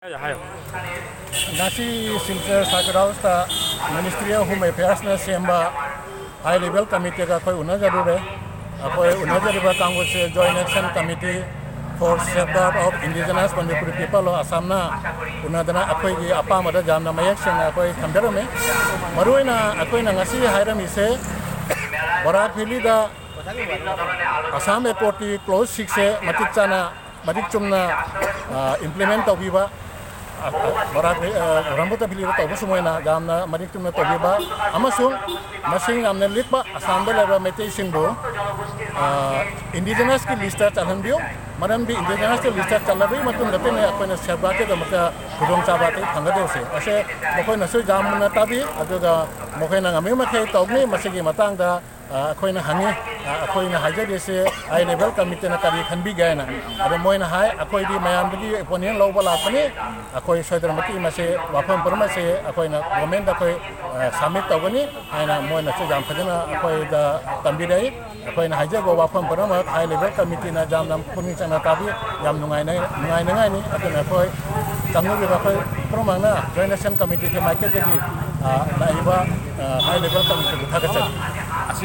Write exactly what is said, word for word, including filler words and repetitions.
ꯍꯥꯏꯌꯣ, ꯍꯥꯏꯌꯣ꯫ ꯉꯁꯤ ꯁꯤꯜꯆꯔ ꯁꯔꯀ꯭ꯌꯨꯠ ꯍꯥꯎꯁꯇ Ministry of Home Affairsꯅ ꯁꯦꯝꯕ ꯍꯥꯏ ꯂꯦꯚꯦꯜ ꯀꯃꯤꯇꯤꯒ ꯑꯩꯈꯣꯏ ꯎꯅꯖꯔꯨꯔꯦ꯫ ꯑꯩꯈꯣꯏ ꯎꯅꯖꯔꯤꯕ ꯀꯥꯡꯕꯨꯁꯦ Joint Action Committee for Safeguard of Indigenous Manipuri People of Assamꯅ ꯎꯅꯗꯅ ꯑꯩꯈꯣꯏꯒꯤ ꯑꯄꯥꯝꯕꯗ ꯌꯥꯝꯅ ꯃꯌꯦꯛ ꯁꯦꯡꯅ ꯑꯩꯈꯣꯏ ꯊꯝꯖꯔꯝꯃꯤ꯫ ꯃꯔꯨꯑꯣꯏꯅ ꯑꯩꯈꯣꯏꯅ ꯉꯁꯤ ꯍꯥꯏꯔꯝꯃꯤꯁꯦ ꯕꯔꯥꯛ ꯚꯦꯂꯤꯗ ꯑꯁꯥꯝ ꯑꯦꯀꯣꯔꯗꯀꯤ ꯀ꯭ꯂꯣꯖ ꯁꯤꯛꯁꯁꯦ ꯃꯇꯤꯛ ꯆꯥꯅ, ꯃꯔꯤꯛ ꯆꯨꯝꯅ implement ꯇꯧꯕꯤꯕ, ꯕꯔꯥꯛ ꯚꯦ-, ꯕ꯭ꯔꯍꯃꯄꯨꯇ꯭ꯔ ꯚꯦꯂꯤꯗ ꯇꯧꯕ ꯁꯨꯃꯥꯏꯅ ꯌꯥꯝꯅ ꯃꯔꯤꯛ ꯆꯨꯝꯅ ꯇꯧꯕꯤꯕ, ꯑꯃꯁꯨꯡ ꯃꯁꯤꯡ ꯌꯥꯝꯅ ꯂꯤꯛꯄ ꯑꯁꯥꯝꯗ ꯂꯩꯕ ꯃꯩꯇꯩꯁꯤꯡꯕꯨ Indigenousꯀꯤ ꯂꯤꯁꯇ ꯆꯜꯍꯟꯕꯤꯌꯨ꯫ ꯃꯔꯝꯗꯤ Indigenousꯀꯤ ꯂꯤꯁꯇ ꯆꯜꯂꯕꯒꯤ ꯃꯇꯨꯡꯗ ꯈꯛꯇꯅꯦ ꯑꯩꯈꯣꯏꯅ ꯁꯦꯐꯒꯥꯔꯗꯀꯤꯗꯃꯛꯇ ꯈꯨꯗꯣꯡꯆꯥꯕ ꯑꯩꯈꯣꯏ ꯐꯪꯒꯗꯧꯔꯤꯁꯦ꯫ ꯑꯁꯦ ꯃꯈꯣꯏꯅꯁꯨ ꯌꯥꯝꯅ ꯇꯥꯕꯤ, ꯑꯗꯨꯒ ꯃꯈꯣꯏꯅ ꯉꯝꯃꯤ ꯃꯈꯩ ꯇꯧꯒꯅꯤ꯫ ꯃꯁꯤꯒꯤ ꯃꯇꯥꯡꯗ ꯑ, ꯑꯩꯈꯣꯏꯅ ꯍꯪꯉꯤ, ꯑ, ꯑꯩꯈꯣꯏꯅ ꯍꯥꯏꯖꯔꯤꯁꯦ ꯍꯥꯏ ꯂꯦꯚꯦꯜ ꯀꯃꯤꯇꯤꯅ ꯀꯔꯤ ꯈꯟꯕꯤꯒꯦ ꯍꯥꯏꯅ꯫ ꯑꯗꯣ ꯃꯣꯏꯅ ꯍꯥꯏ, "ꯑꯩꯈꯣꯏꯗꯤ ꯃꯌꯥꯝꯗꯒꯤ ꯑꯣꯄꯤꯅꯤꯌꯟ ꯂꯧꯕ ꯂꯥꯛꯄꯅꯤ, ꯑꯩꯈꯣꯏ ꯁꯣꯏꯗꯅꯃꯛꯀꯤ ꯃꯁꯤ ꯋꯥꯐꯝ ꯄꯨꯝꯅꯃꯛꯁꯦ ꯑꯩꯈꯣꯏꯅ ꯒꯣꯔꯃꯦꯟꯗ ꯑꯩꯈꯣꯏ, ꯑ, ꯁꯕꯃꯤꯠ ꯇꯧꯒꯅꯤ" ꯍꯥꯏꯅ ꯃꯣꯏꯅꯁꯨ ꯌꯥꯝ ꯐꯖꯅ ꯑꯩꯈꯣꯏꯗ ꯇꯝꯕꯤꯔꯛꯏ꯫ ꯑꯩꯈꯣꯏꯅ ꯍꯥꯏꯖꯕ ꯋꯥꯐꯝ ꯄꯨꯝꯅꯃꯛ ꯍꯥꯏ ꯂꯦꯚꯦꯜ ꯀꯃꯤꯇꯤꯅ ꯌꯥꯝꯅ ꯄꯨꯛꯅꯤꯡ ꯆꯪꯅ ꯇꯥꯕꯤ, ꯌꯥꯝ ꯅꯨꯡꯉꯥꯏꯅ-, ꯅꯨꯡꯉꯥꯏꯅꯉꯥꯏꯅꯤ꯫ ꯑꯗꯨꯅ ꯑꯩꯈꯣꯏ ꯆꯪꯂꯤꯕ ꯑꯩꯈꯣꯏ ꯄꯨꯝꯅꯃꯛꯅ Joint Action Committeeꯒꯤ ꯃꯥꯏꯀꯩꯗꯒꯤ, ꯑ, ꯂꯥꯛꯏꯕ, ꯑ, ꯍꯥꯏ ꯂꯦꯚꯦꯜ ꯀꯃꯤꯇꯤꯕꯨ ꯊꯥꯒꯠꯆꯔꯤ꯫